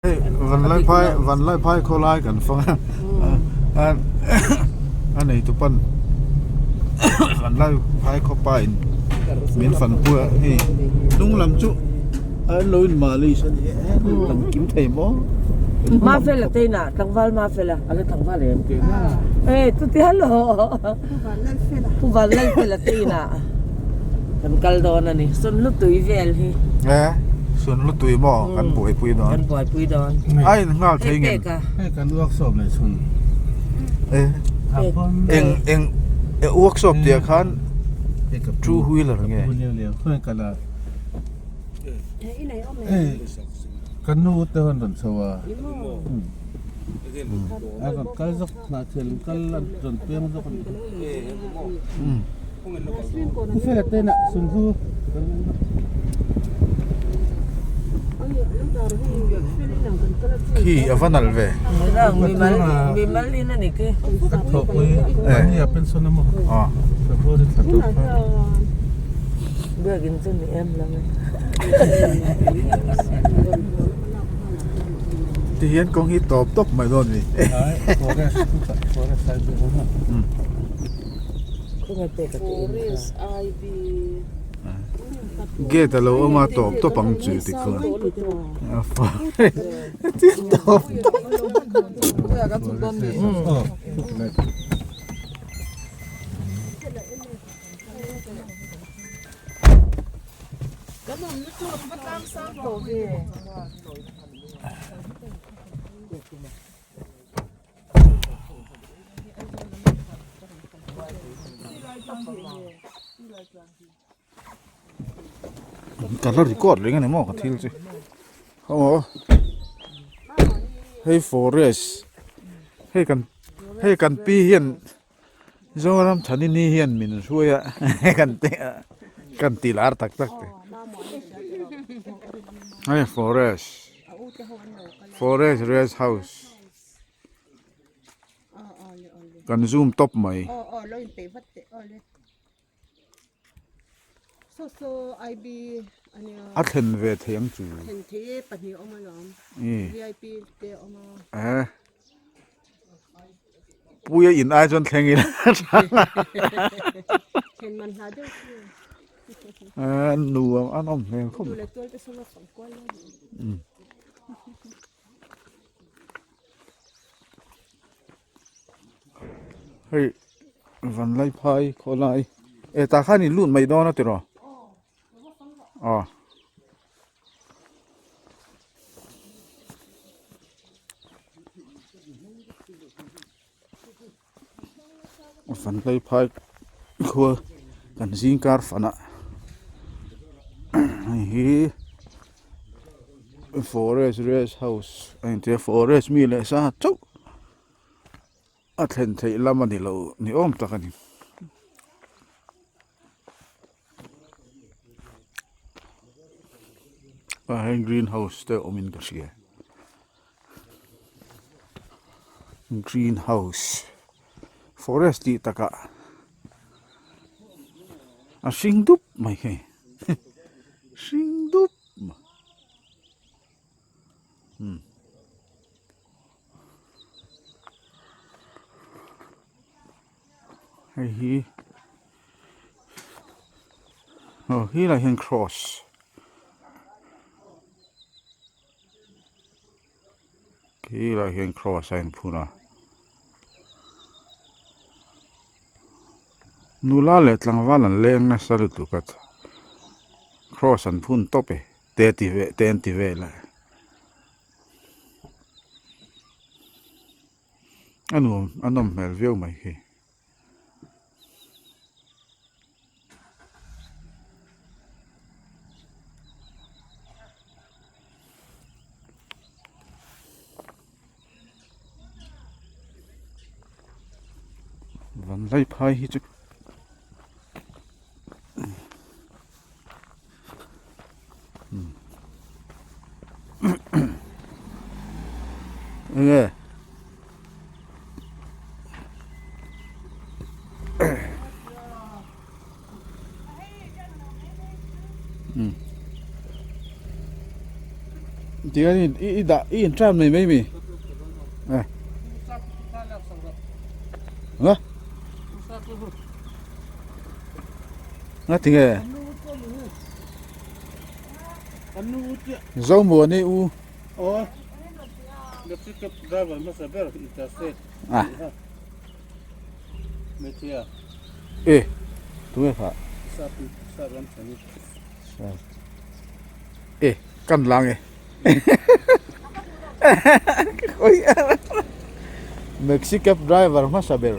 Hei Vanlaiphai Vanlaiphai khawlai kan fang a a neitu pan Vanlaiphai khawpa in min fan pui a hei hnung lam chu an lo in malis a ni e lang kim thei maw Mafela te inah tlangval Mafela a la tlangval em e chutia lo Pu Vanlalfela te inah kan kal dawn a ni Sunhlutui vel hi e Sunhlutui maw kan buaipui dawn kan buaipui dawn a in nghal thei ngem hei kan workshop leh chhun e eng eng e workshop tih ah khan two wheeler nge Kan nu te an rawn chho a, a rawn kal zawk hnah thian kal an rawn peng zawk a nih hi. Pu Fela te inah Sunhlu Khi a va nalh ve. Ka thawhpui mahni a pension a maw February thla tawp khan. Biakin chu ni em lo e. Ti hian kawng hi tawp tawp mai dawn ni. Forest forest ai bi awm a. Forest ai bi. Gate a lo awm a tawp tawp ang chu ti kha. Forest tawp tawp. Kan awmna chu an va tlang sang tawh ve. Ka la record reng a ni maw ka thil chu aw hei forest hei kan hei kan pi hian. Zoram Thanini hian min hruai a kan ti kan ti lar tak tak te hei forest forest rest house kan zoom tawp mai. A thlen ve thei ang chu. Eh. Puia in ai chuan thleng ila a nuam a nawm hmel khawp mai. Hei Vanlaiphai khawlai e tah khan in lut mai dawn a tiraw aw. Vanlaiphai khua kan zing kar fan ah hei hi forest rest house a intia forest mi leh sa chauh a thlen theih lam a ni lo ni awm tak a ni. Ah heng green house te awmin ka hria green house forest tih takah a hring dup mai hei hring dup mai umm. Hei hi aw helaiah hian cross helaiah hian cross a inphun a nula leh tlangval an leng nasa lutuk a cross an phun tawp e te ti ve te an ti vel a. A nuam a nawm hmel viau mai hi. Vanlaiphai hi chu Enge Tihian i i dah i in tram nei mai mi? Eh. Nga? Nga tinge? Zomuani u. Aw. Taxi cab driver hmasa ber interstate. Ah. E tunge kha e kan lang e Maxi cab driver hmasa ber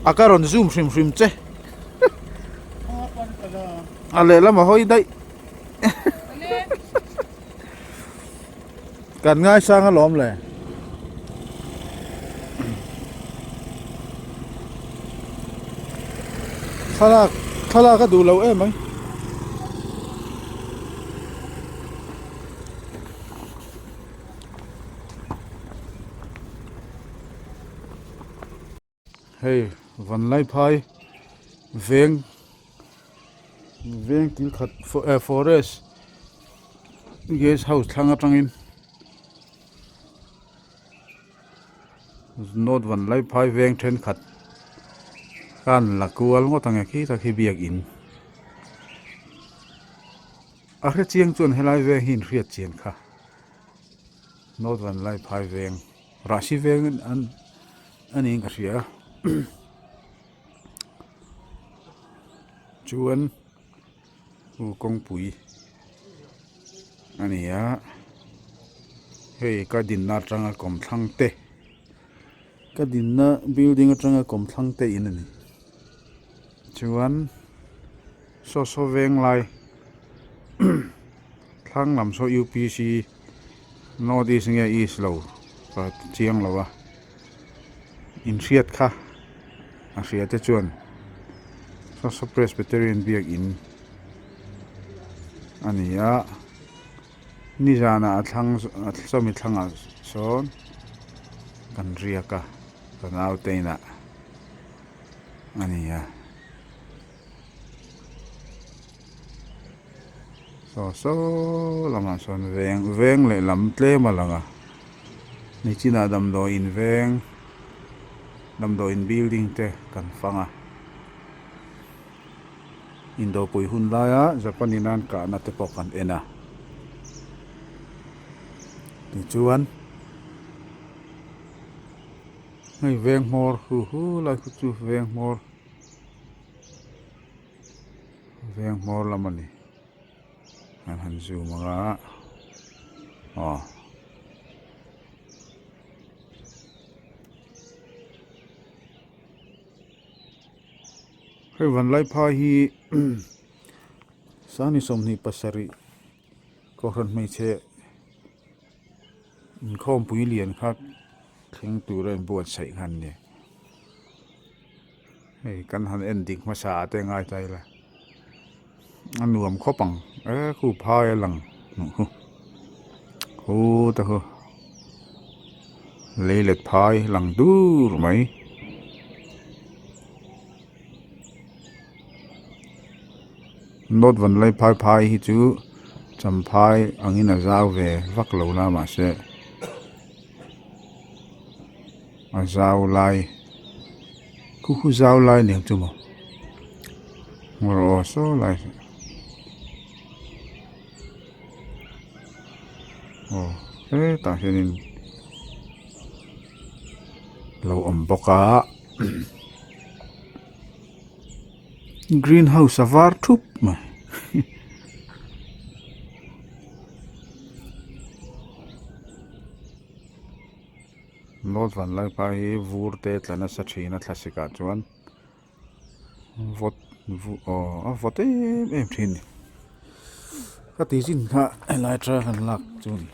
a ka rawn zoom hrim hrim che a lehlam a hawi daih Kan ngaisang alawm le. Thlalak thlalak a duh lo em mai. Hei Vanlaiphai veng veng thil khat eh forest guest house thlang atangin north Vanlaiphai veng thenkhat khan la kual ngawt ang e khi tak hi biakin a hrechiang chuan helai veng hi in hriat chian kha north Vanlaiphai veng. Rahsi veng an a niin ka hria chuan u kawngpui a ni a hei ka dinna atanga kawmthlang te ka dinna building atanga kawmthlang te in a ni chuan saw saw veng lai thlang lam saw U_P_C. North east nge east lo ka chiang lo a inhriat kha a hria te chuan saw Presbyterian biakin a ni a nizanah a thlang sawmi thlangah sawn kan riak a ka naute inah a ni a. Saw saw lamah sawn veng veng leh lam tlem a lang a nichinah damdawiin veng damdawiin building te kan fang a indopui hun laia Japan in an kahna te pawh kan en a tichuan hei veng hmawr hu hu lai khu chu veng hmawr. Veng hmawr lam a ni an han zoom ang a aw hei Vanlaiphai hi Sangni 27 Kohhran hmeichhe inkhawmpui lian kha thleng tura inbuatsaih kha an ni. Hei kan han en dik hmasa ah te ngai ta ila a nuam khawp ang e khu phai a lang hmuh khu khu te khu lei let phai lang dur mai. North Vanlai phai phai hi chu champhai angin a zau ve vak lo la mahse a zau lai khu khu zau lai nen chu maw aw saw lai aw hetah hianin lo awm bawk a greenhouse a var thup mai. North Vanlaiphai hi vur te tla nasa thin a thlasik ah chuan vawt aw a vawt em em thin a ni ka tih chin kha helai atanga kan lak chu a ni.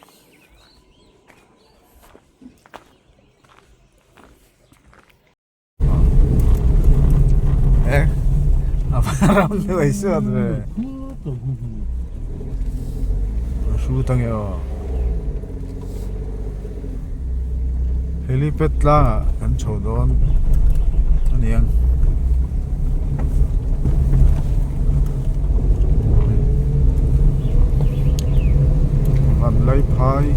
Ram nuai suat ve. A hru ta nge aw. Helipad tlangah kan chho dawn a ni ang. Vanlaiphai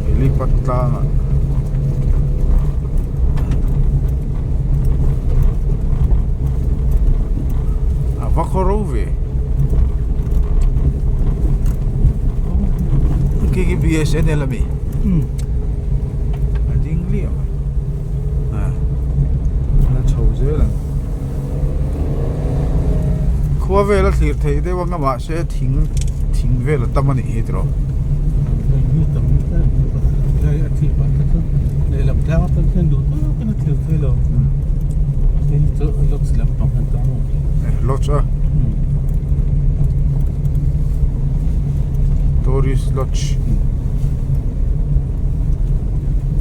helipad tlangah a va khaw ro ve khi khi BSNL ami a ding liam a a chho zel ang khua vel a thlir theih deuh anga mahse thing thing vel a tam a nih hi tiraw. Lodge a tourist lodge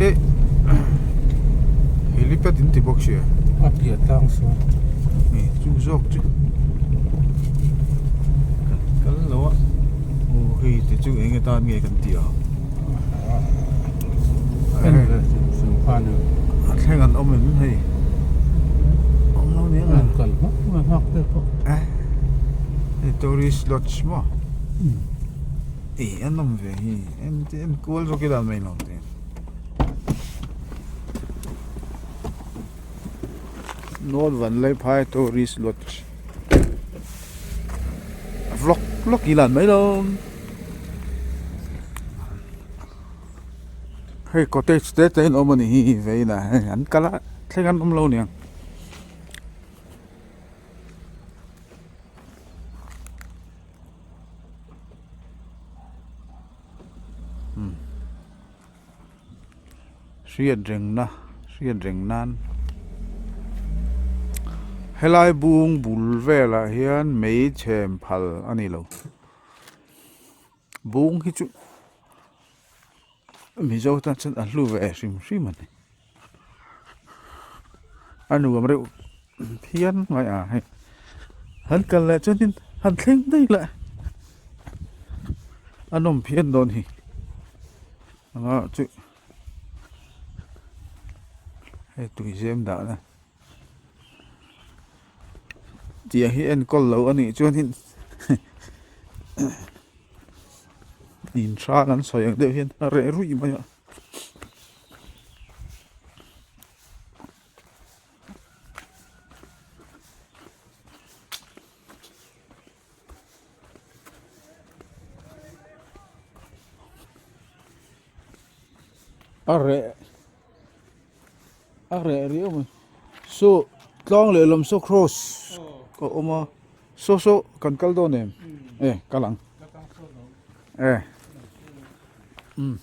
eh helipad in ti bawk sia chu zawk chu. Kan kal lo a aw hei te chu eng atan nge kan tih ang a thleng an awm em hei awm lo nia an kal hmak hmak te pawh hei tourist lodge maw ih an awm ve hi en te en kual zawk ila mai lo te. North Vanlaiphai Tourist Lodge vlog vlog hi lan mai lo hei cottage te te in awm a ni hi vei in ah hei an kal a thleng an awm lo aniang. Hriat rengna hriat reng nan helai bung bul velah hian mei chhem phal a ni lo bung hi chu mizo tan chuan a hlu ve hrim hrim a ni a nuam reuh phian mai a hei han kal leh chuanin han thleng daih lah a nawm phian dawn hi. Anga chu hei tui zem dah na tiang hi enkawl lo a nih chuan in in hrang an sawi ang deuh hian a reh ruih mai a. A reh a reh riau mai saw tlang lehlam saw cross a awm a saw saw kan kal dawn em e kal ang e umm.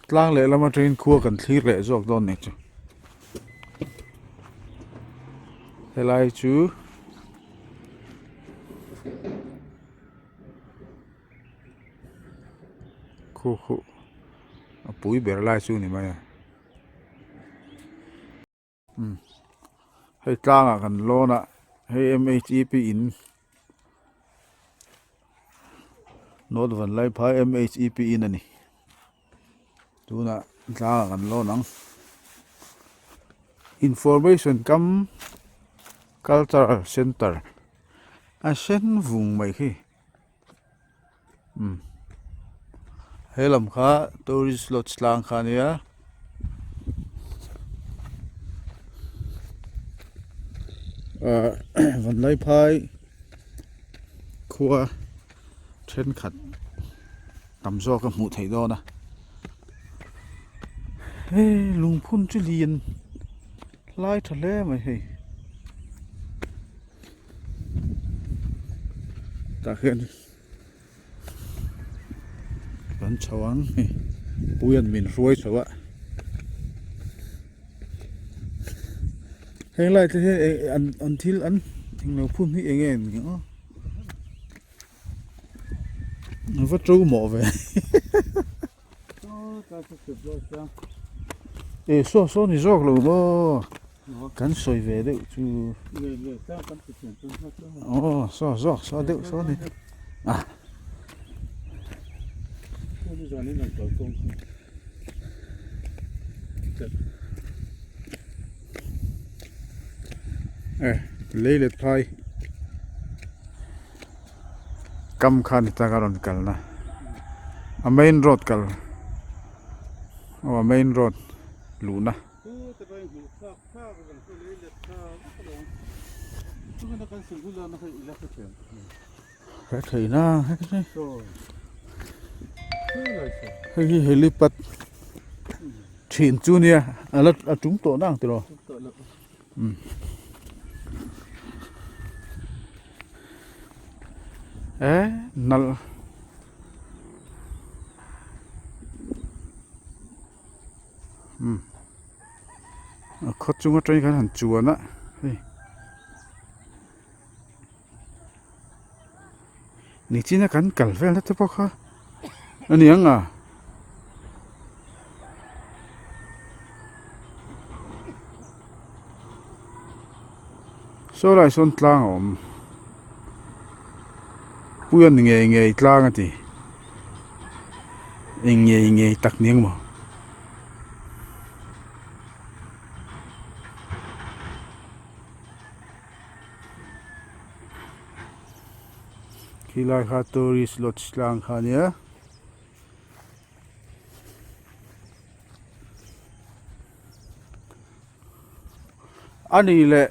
Tlang leh lam atangin khua kan thlir leh zawk dawn ni chu helai chu khu khu a pui ber lai chu ni mai a. Hei tlangah kan lawn a hei M H E P in North Vanlaiphai M H E P in a ni tunah tlangah kan lawn ang information kam cultural center a sen vung mai khi. Umm he lam kha tourist lodge tlang kha a nia ahh Vanlaiphai khua thenkhat tam zawk a hmuh theih dawn a hei lungphun chu lian lai tha hle mai hei. Tah hian kan chho ang hei puia'n min hruai chho a heng lai te hian eh an an thil an englo phun hi eng nge ni ang a va to mawh ve Eh saw saw ni zawk lo maw kan sawi ve deuh chu aw saw zawk saw deuh saw ni ah eh. Lei let phai kam kha ni ta ka rawn kalna a main road kal aw a main road luhna. Ka thei na hei hi helipad thin chu nia a la a tum tawh nang tiraw umm e nalh umm a khaw chung atangin khan han chuan a hei. Nichina kan kal vel na te pawh kha a ni ang a. Saw lai sawn tlang a awm puia ni ngei ngei tlang a ti eng ngei ngei tak ni ang maw. Khilai kha tourist lodge tlang kha ania. A nih leh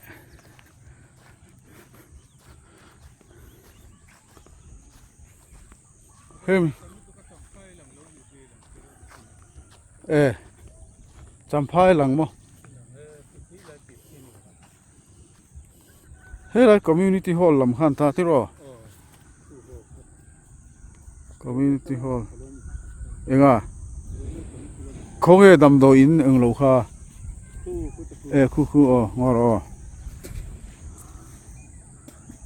hemi e champhai lang maw. Helai community hall lam khan ta tiraw community hall enga khawnge damdawi in englo kha e khu khu aw ngawr aw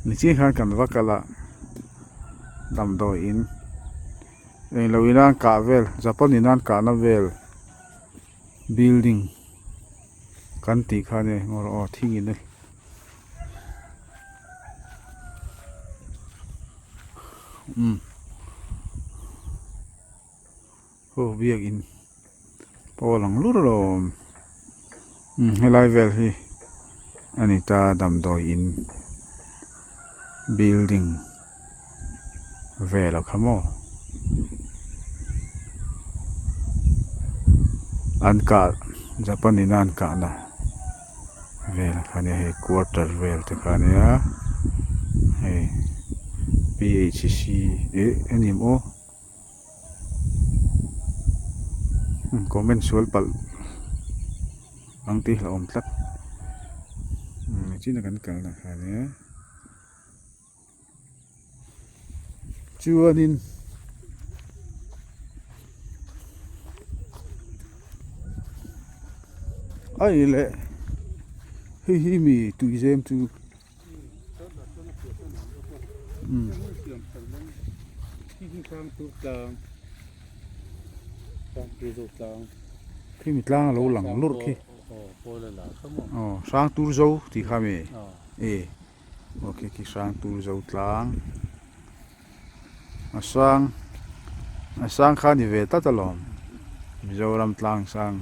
nichin khan kan va kal a damdawi in englo in an kah vel japan in an kahna vel building. Kan tih kha ania ngawr aw thing in a umm aw biakin pawh a lang lur alawm umm helai vel hi a ni ta damdawi in building vel a kha maw an kah Japan in a an kahna vel kha ania hei quarter vel te kha ania hei P_H_C eh a ni maw comment sual palh ang tih hlauhawm tlat chin a kan kalna kha ania. Chuanin a ni leh hei hi mi tuizem chu umm khi mi tlang a lo lang lurh khi aw hrang tur zo tih kha mi e. Aw khi khi hrang tur zo tlang a sang a sang kha a ni ve tlat alawm Mizoram tlang sang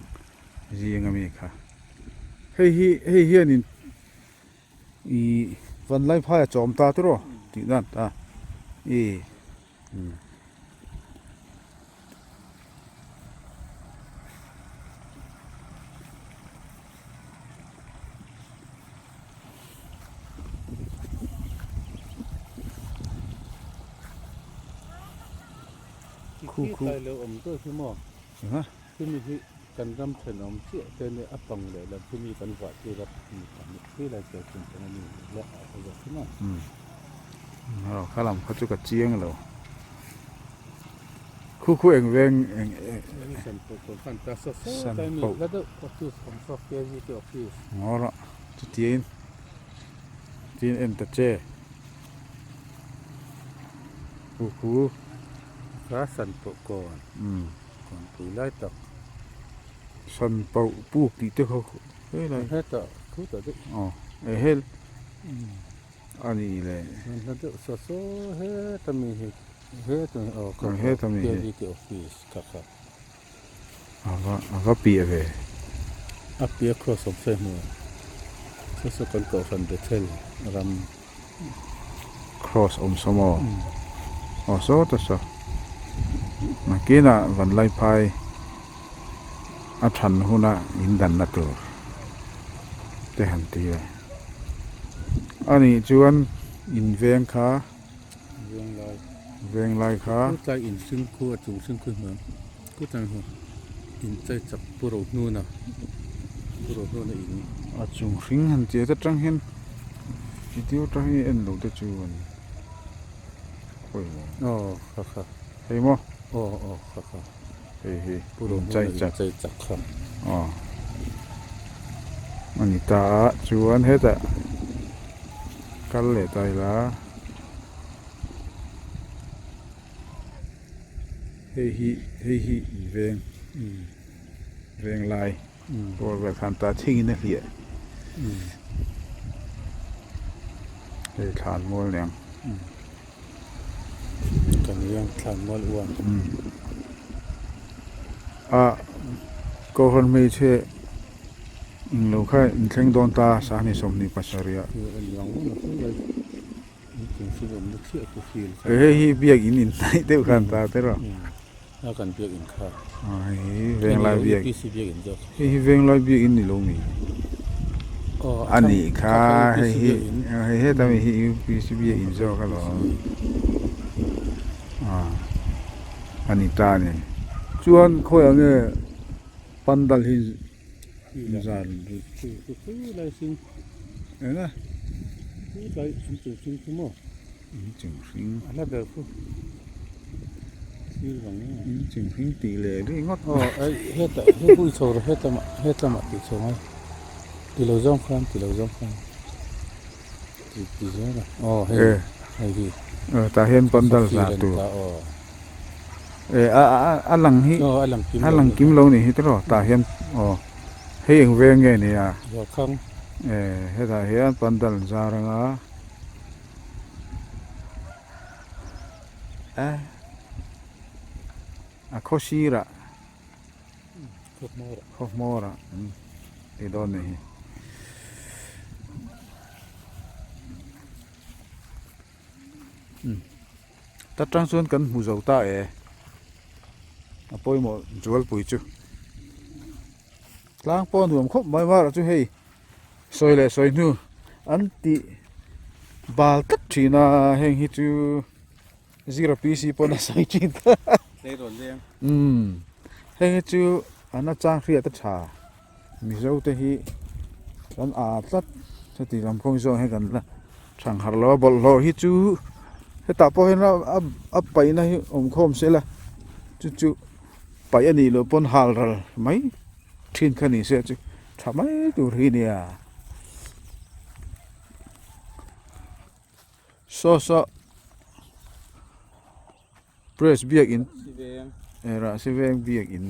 zing ami kha hei hi hei hianin ih vanlai phai a chawm ta tiraw tih dan ta ih. Khu khu lo awm deuh hi maw khi mi hi kan ram thenawm chiah te nia a pang leh lam khi mi kan vah tir a mi tam khi lai te chhun chang a ni leh a zawk hi maw. Aw kha lam kha chu ka chiang lo khu khu eng veng eng san pawh ngaw rawh chutiang in en ta che khu khu kha san pawh kawn kawn pui lai tak san pawh puk tih te kha helai hetah khutah deuh aw e hel. A nih leh. Hna deuh saw saw heta mi hi heta aw ka heta mi hi KVK office kha kha. A va a va piah ve. A piah cross awm se hmu. Saw saw kan kohhran Bethel ram. Cross awm saw maw? Aw saw ta saw. Nakinah Vanlaiphai a than huna in danna tur te han ti a. Anih chuan in veng kha. Venglai. Venglai kha. Chutlai in hring khu a chung hring khu hnuai chutlai hmu in chai chak pu ro hnuna pu ro hnuna in. A chung hring han tih atang hian video atang hi en loh te chu an pawimawh. Aw kha kha. Hei maw? Aw aw kha kha. Hei hi pu ro hnuna in chai chak kha. Aw a ni ta a chuan hetah kal leh ta ila. Hei hi hei hi veng veng lai pawl vel khan ta thingin a hliah hei thlan mual niang. Kan veng thlan mual uan. A kohhran hmeichhe englo kha inthleng dawn ta sahni 27 ah. Hei hi biakinn in hnaih deuh khan ta te rawh. Hei hi venglai biak hei hi venglai biakinn ni lo mi a nih kha hei hi hei heta mi hi UPC biakinn zawk alawm a ni ta a ni. Chuan khawiah nge pandal hi zan eng a in chung hring tih leh ri ngawt tah hian pandal zah tur a lang hi a lang kim lo nih hi tiraw tah hian aw hei eng veng nge ni a hetah hian pandal zar anga a khaw sirah khaw hmawrah ti dawn nih hi. Ta tang chuan kan hmu zo ta e a pawimawh zualpui chu tlang pawh a nuam khawp mai mara chu hei sawi leh sawi hnu an tih bal tlat thin a heng hi chu zero PC pawn a sawi thin ta umm heng hi chu an achang hriat a tha mizo te hi kan aa tlat heti lam kawng zawng hian kan la thang harh lo a bawlhhlawh hi chu hetah pawh hian a paihna hi awm khawm se la chu chu paih a nih loh pawn hal ral mai thin kha ni se chu tha mai tur hi a nia saw saw Press biakin Rahsi veng biakin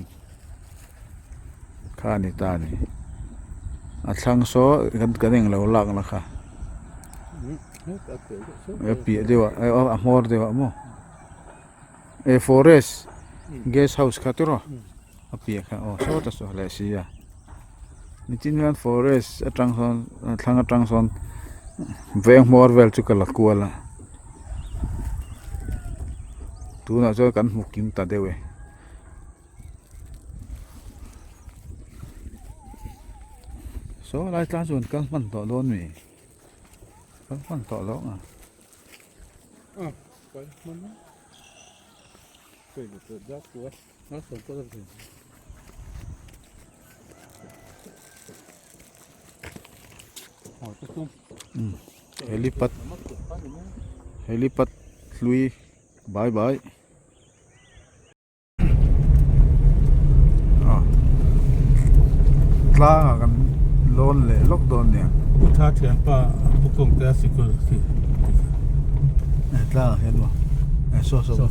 kha a ni ta a ni a thlang saw kan englo lakna kha a piah deuh ah a hmawr deuh ah maw eh forest guest house kha tiraw a piah kha aw sawta saw leh si a nitin hian forest atang sawn thlang atang sawn veng hmawr vel chu ka la kual a tunah chuan kan hmu kim ta deuh e. Saw lai tlang chuan kal hman tawh dawn mi kal hman tawh lo ang a. Helipad helipad hlui bye bye tlang ah kan lawn leh lawk dawn nia tlang ah hian maw saw saw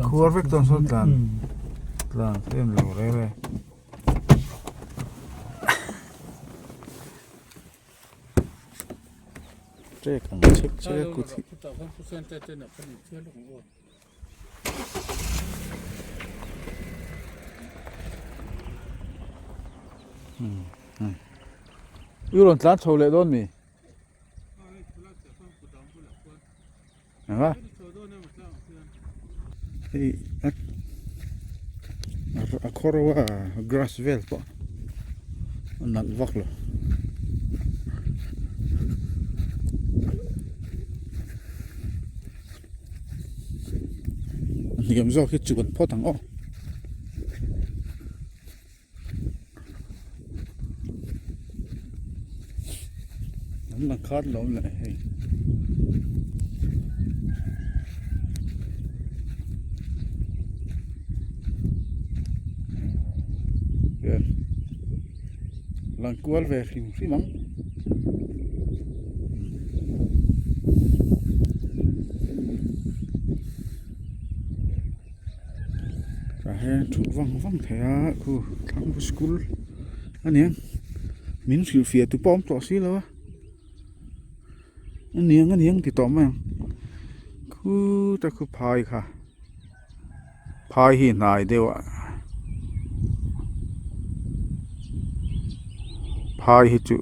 Khuar vek chuan sawn tlan tlan em lo reng reng. Trek ang chek chek a kut hi. I rawn tlan chho leh dawn mi? Anga hei a a khaw ro a grass vel pawh a nalh vak lo. A hniam zawk hi chuan phawt ang aw. An la khat lo leh hei. Hian lang kual ve hrim hrim ang. Tah hian thuh vang vang thei a khu thlang khu school a ni ang min hrilhfiah tu pawh a awm tawh si lo a a niang a niang ti tawh mai ang khutah khu phai kha phai hi hnai deuh a phai hi chu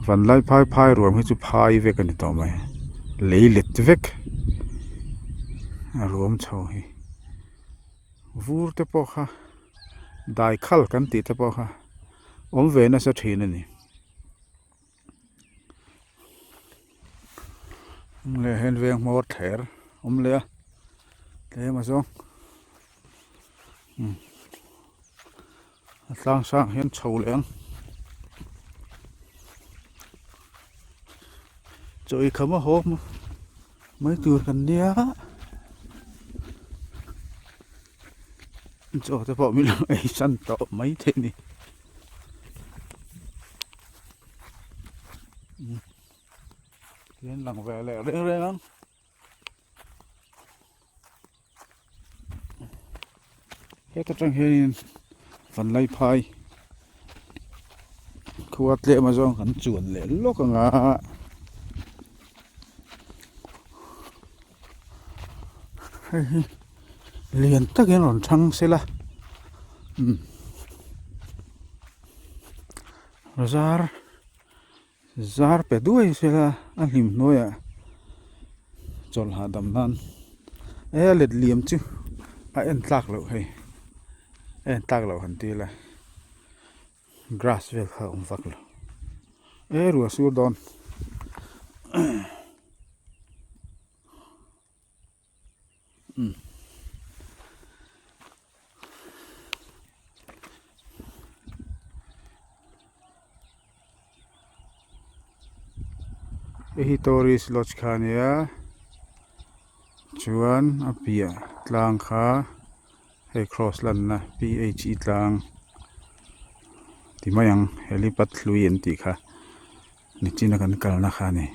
vanlai phai phai ruam hi chu phai vek a ni tawh mai lei let vek a ruam chho hi vur te pawh kha dai khal kan tih te pawh kha awm ve nasa thin a ni. Leh hian veng hmawr thler awm leh a tlem a zawng a tlang sang hian chho leh ang chaw ei kham a haw mai tur kan nia chaw te pawh min lo ei san tawh mai thei a ni. Hian lang ve leh reng reng ang. Heta tang hianin Vanlai phai khua tlem azawng kan chuan leh lawk ang a. Hei hi lian takin rawn thang sela umm zar zar pe duai sela a hlim hnuaiah chawlh hahdam nan e a let liam chu a en tlak loh hei a en tlak loh han ti ila grass vel kha a awm vak lo e ruah sur dawn. Hei hi tourist lodge kha a nia chuan a piah tlang kha hei cross lanna P H E tlang ti mai ang helipad hlui an tih kha nichina kan kalna kha a ni.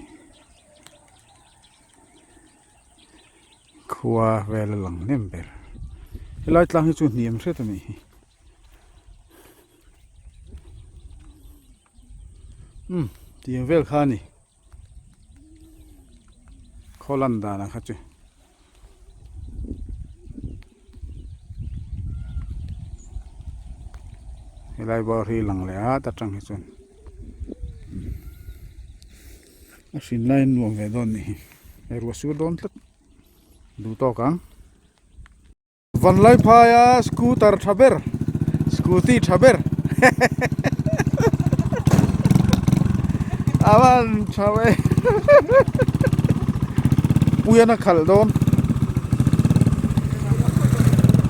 Khua vel a lang hnem ber. Helai tlang hi chu hniam hret a nih hi. Umm tiang vel kha a ni. Khaw lan dan ang kha chu. Helai bawr hi lang leh at atang hi chuan. A hrin laiin nuam ve dawn nih hi hei ruah sur dawn tlat duh tawk ang. Vanlai phaia scooter tha ber scooty tha ber a van tha ve puian a khalh dawn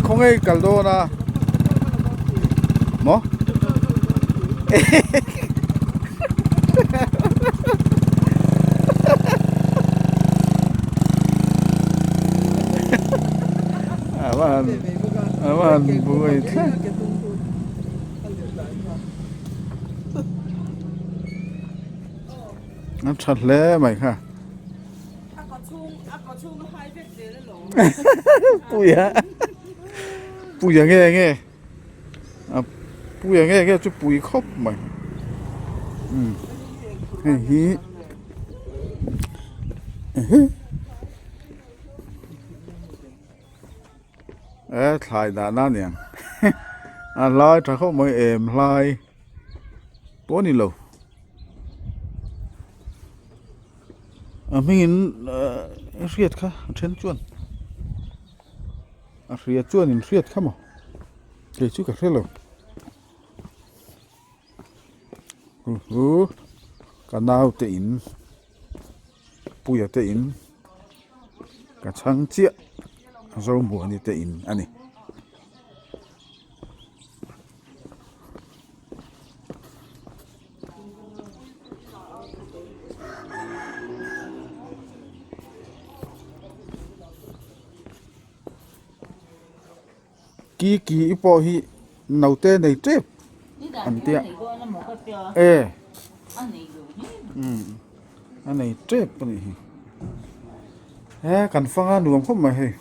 khawnge i kal dawn a maw. A va han buai thleng. A tha hle mai kha. Puia Puia nge nge. A puia nge nge chu pui khawp mai umm hei hi e thlai dah na aniang. A hlai tha khawp mai em hlai pawh a ni lo a hmingin ahh hriat kha a then chuan a hria chuan in hriat kha maw kei chu ka hre lo hu ka naute in Puia te in ka chhang chiah Zomuani te in a ni. Ki ki i pawh hi naute nei tep an tia e umm a nei tep a nih hi he kan fanga nuam khawp mai hei.